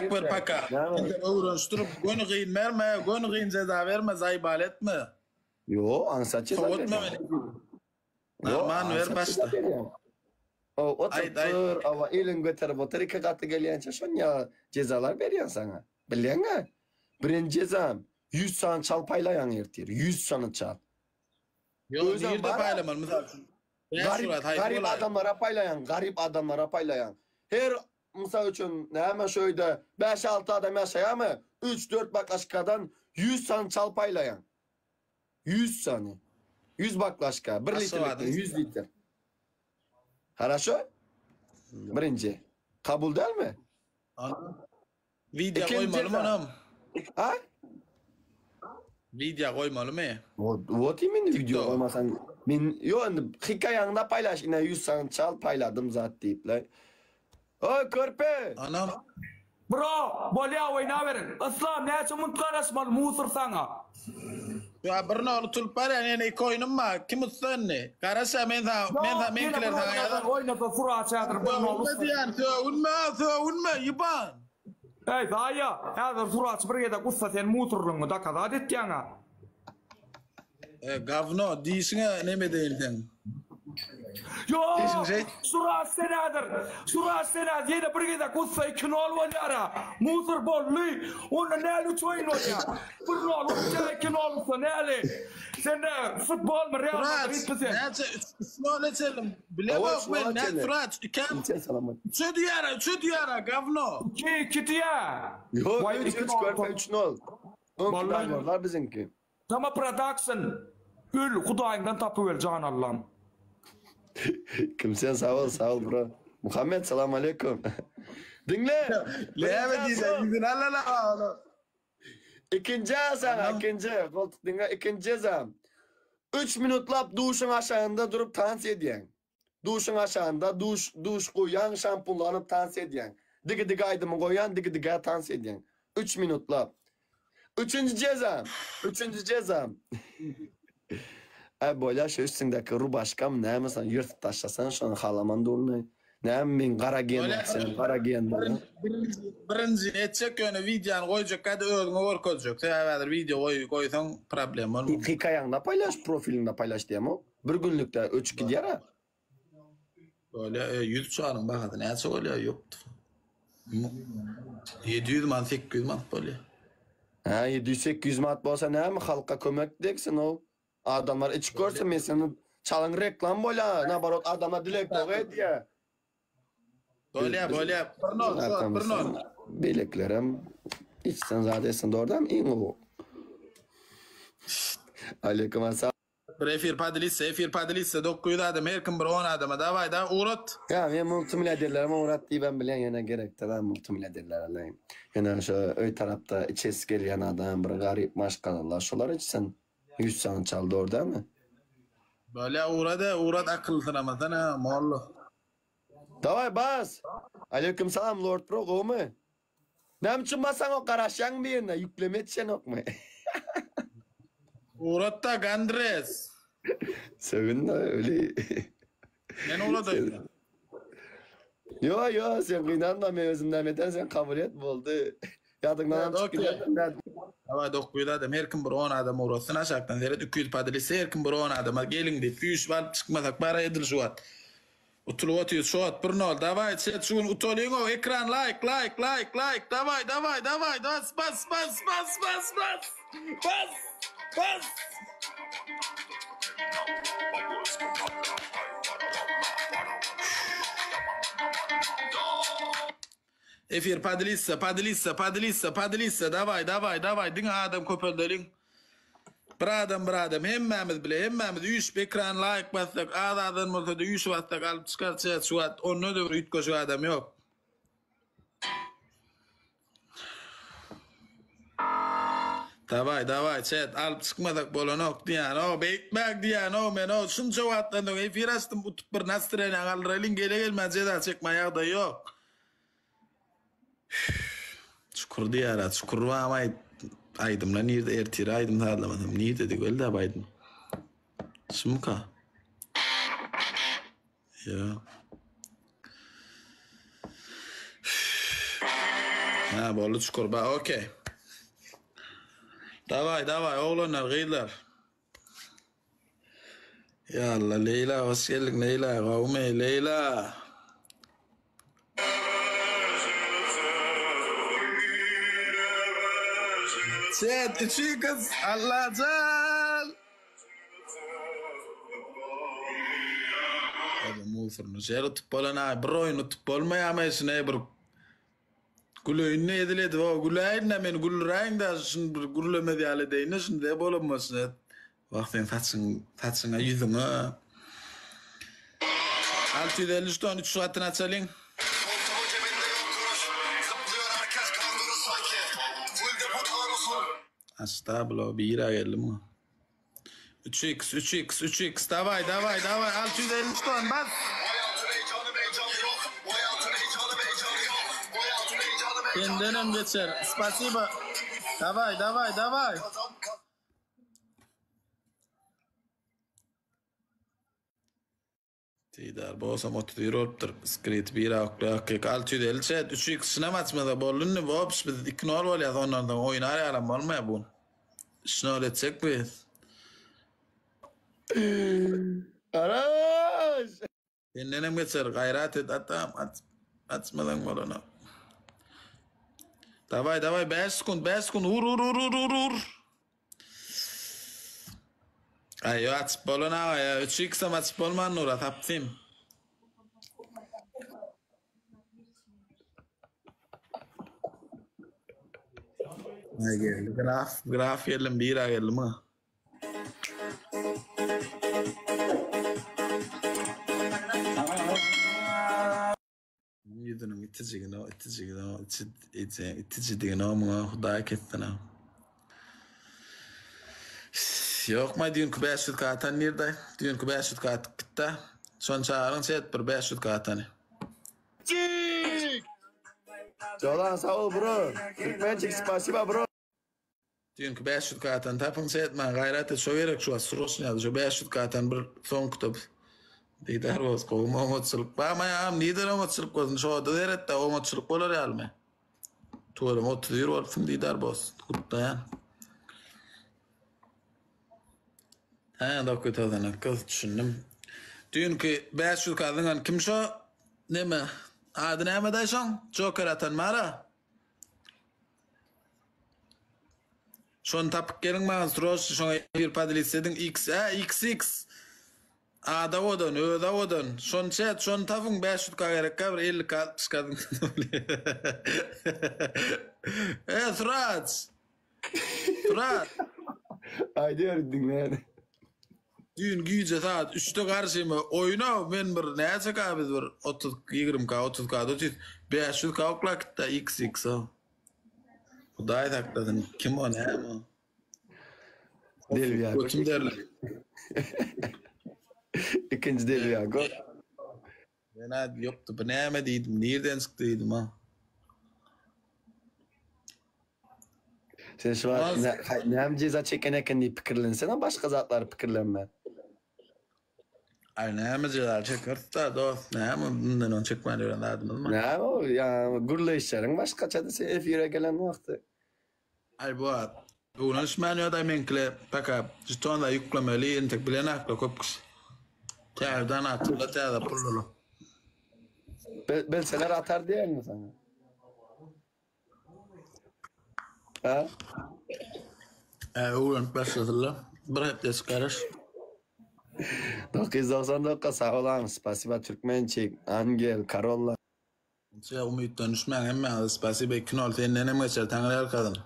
Entäk bir paka. Entäk öwrenişdirip, göni gyn berme, göni gyn jeza berme, zaýbal etme. Ýo, aňsat jeza Sowatma berýän. meni. Ýo, Normal ber aňsat jeza başda. berýän. O, Aýt, aýt. oturyp dur, awa, eliňi göterip otur, iki gaty gelýänçä şonýa jezalar berýän saňa. Bilýäň-ä? Birinji jezam, 100 sany çal paýlaýaň ertir, 100 sany çal. Ýo, Özem nirde bar-a. paýlamaly, mysal üçin? Bäş Garyp, surat haýsy garyp bolaýyn? adamlara paýlaýaň, garyp adamlara paýlaýaň. Her, mysal üçin, näme şu öýde bäş-alty adam ýaşaýarmy, üç-dört baklaşkadan 100 sany çal paýlaýaň. 100 sany. 100 baklaşka, bir litrlikden Aşgabadyň 100 litr. Haraşo? Birinji. Kabul dälmi? Ana. Wideo Ikinji goýmalymy jeza. onam? Ha? Wideo goýmalymy? Wot, wot imенно wideo TikTok. goýmasaň, men ýo indi hekaýaňda paýlaş, ine 100 sany çal paýladym zat diýip-le. Oý körpe! Anam. Bro, bolýa oýnaberiň. Yslam näçe munt garaşmaly musur saňa. Ýa bir nol utulyp barýan ýene iki oýnum bar. Kim utsa indi? Garaşa men saňa, men saňa meňkiler saňa ýazar. Oýnasa suraç häzir bir nol Sögünme utsa. diýýän, sögünme, sögünme, ýyban. Eý daýa, häzir suraç bir gezek utsa sen musurlygyňy dokazat etýäňä. E, gawno, dişiňe neme edeýin seň. Ýok! Dişiň şeýt. Suraç sen häzir, Suraç sen häzir ýene bir gezek utsa 2 nol bolýara. Musur boldy. Onda näli üç oýun bolýar? Bir nol utsa, 2 nol utsa näli? Sen ne futbolmy, Real Suraç, Madridmi sen? näçe üç, üç nol eçelim. Hawa, Bilemok üç men, nol nä açeli. Suraç, ikäm. Içen salamat. Üçe diýýär, üçe diýýär, gawno. 2 2 diýä. Ýok, Waý, 3 iki 3 nol körpe utsa. 3 nol. Öňki Vallahi. dagorlar biziňki. Tama production öl hudaýyňdan tapyp öl jan allam. Kim sen sag bol sag bol bro. Muhammet salam aleýkum. Diňle. Näme diýseň ýüzüni alala ony. Ikinji saňa ikinji goltuk diňle ikinji jezam. 3 minutlap duşuň aşagynda durup tans edýäň. Duşuň aşagynda duş duş guýýaň şampunlanyp tans edýäň. Digi digi aýdymy goýýan digi digä tans edýäň. 3 minutlap. Üçünji jezam. Üçünji jezam. Aý bolýa şu üstüňdäki rubaşkam näme sen ýyrtyp taşlasaň şony halaman durny. Näme men gara gen Bolýa. sen gara gen bolýa. Birinji birinjini etjek ýöne wideony goýjak ýa-da özüňe görkezjek. Sebäbi häzir wideo goý goýsaň problem bolmaz. Hekaýaňda paýlaş profiliňde paýlaş diýemok. Bir günlükde öçüp gidýär-ä. Bolýa, e, 100 çaryň bahasy näçe bolýa? Ýokdy. 700 manat, 800 manat bolýa. Hä, 700-800 manat bolsa näme, halka kömek degsin ol. Adamlar içip görse, men seni çalyň reklam bolýa, naborot adamlar dileg doga edýä. Bolýa, bolýa. Bir nol, şuwagt bir nol. Beýlekilerem içsin zat etsin dogrudanam iň gowy. Aleýkum assalam. Bir efir podelitsa, efir podelitsa 900 adam, her kim bir 10 adama daway da ugrat. Ýa men multimilliarderlerime ugrat diýibem bilýän ýöne gerekde zat multimilliarderlere. Ýöne şo öý tarapda içesi gelýän adam bir garyp maşgalalar şolar içsin. 100 sany çal dogry dälmi? Bolýa ugrada ugrat akylly synamasana molla. Daway bas. Aleýkum salam Lord Pro gowmy? Näme üçin basaňok garaşýaň birine ýükleme etişenokmy? Ugratda Gandres. Sögünme öli. Men ugradaýyn. Ýo ýo sen gynanma men özüm näme ederin sen kabul et boldy. Ýadyňdanam çykyp gidersiň. Daway 900 adam her kim bir 10 adam ugratsyn aşakdan seret 200 podelitsa her kim bir 10 adama geliň diýip üýşüp alyp çykmasak bara edil şu wagt. Utulyp otyrys şu wagt bir nol daway çet şu gün utalyňow ekran laýk laýk laýk laýk daway daway daway bas bas bas bas bas bas bas bas. Efir podelitsa podelitsa podelitsa podelitsa daway daway daway diňe adam köpeldeliň. Bir adam bir adam hemmämiz bile hemmämiz üýşüp ekran laýk bassak az azdan bolsada üýşüp atsak alyp çykar çet şu wagt onda-da bir üýtgeşik adam ýok. Daway daway çet alyp çykmasak bolanok diýýän-ow beýtmäň diýýän-ow men-ow şunça wagtdan soň efir açdym utup bir nastreniýa galdyraýlyň gele gelmän jeza çekmä ýagdaý ýok. Çukur diýýär-ä, Çukur bam aýt, aýdymlar nirde, ertir aýdym sazlamasam nirdedi welda bu aýdym. Şumyka? Ýa. Ha boldy çukur ba okey. Daway daway oglanlar gyzlar. Ya Allah Leyla hoş geldiň Leyla gowmy Leyla. Chat üçi kız Allajan. Hadi musurny şeýle utup bolan ay bir oýun utup bolmaýamy şune bir Güleýin-de edil edip, o güläýin-de meni güldüräýiň-dä, şuny bir gürlemez ýaly edeýin-de şuny de bolanmyş. Wah sen saçyň, saçyňa, ýüzüňe. 650 ton 3 gatyny açalyň. Açda bula bira geldi muňa. 3x 3x 3x daway daway daway 650 ton bas. Sendenem geçer. Spasiba. Daway daway daway. Didar bolsam 31 bolupdyr. Skrit bir akly akly 650 çet 3 x şynam açmasa boldy indi wobş biz 2 nol bolýas ondan soň oýnar ýalam bolmaýar bu. 3 nol etjek biz. Araş! Sendenem geçer gaýrat et atam aç açmasaň bolanok. Daway daway 5 sekund 5 sekund ur ur ur ur ur ur. Aý ýok açyp bolan aga ýa 3 x-em açyp bolman dur tapdym. Aý geldi graf graf geldim bira geldim ha. Ýüzüniň itijigini itijigini itijidigini muňa hudaý kessin ha. Ýokmaý düýnki 500 k atan nirde? Düýnki 500 k atyp gitdi. Şony çagyryň çet bir 500 k atany. Çik! Jolan sag bol bro. Türkmençik spasiba bro. Düýnki 500 k atany tapyň çet maňa gaýrat et şo gerek şu wagt sroçny ýaly şo 500 k atan bir soňky top. Didar bolsun gowymy oňatçylyk. Barmaý agam nirden oňatçylyk bolsun şoda seretde oňatçylyk bolar ýalymy. Tuweleme 31 bolupsyň Didar boss. Gutlaýan. Hä, dokuz tozana gyz düşündim. Düýnki 500 k zyňan kim şo? Neme? Ady näme daý şoň? Joker atan bara. Şony tapyp geliň maňa sroçny şoňa bir podelits ediň X ä XX Ada owadan, özi owadan. Şony çet, şony tapyň 500 k gerekkä bir 50 k 60 k E Suraç. Surat. Aýdýar diňleýän. Düýn gije saat 3-de garşyma oýna men bir näçe k biz bir 30 20 k 30 k otuz 500 k oklap gitdi XX o. Hudaý saklasyn kim o näme o. Delwiýa. Götüm derledi. Ikinji Delwiýa. Go. Men aýdym ýokdy bu näme diýdim nirden çykdy diýdim ha. Sen şu wagt näme jeza çeken eken diýip pikirlensene başga zatlary pikirlenme. Aý näme jeza çekeris-da dost näme bundan öň çekmän ýören zadymyzmy? Näme ol ýa gürleýişleriň başgaçady sen efire gelen wagty. Aý bu wagt öwrenişmän ýördaý meňkile paka žeton-da ýüklemeli entek bilenakla köp kişi. Täze donatçylar täze pullular. Bilseler atar diýermi saňa? Ha? Ä öwrenip başladylar. Bir hepdejik garaş. 999 sag bolaň spasiba türkmençik angel karolla. Şeýle umytdan düşmäň hemmäňize spasiba 2 nol sendenem geçer taňry ýalkasyn.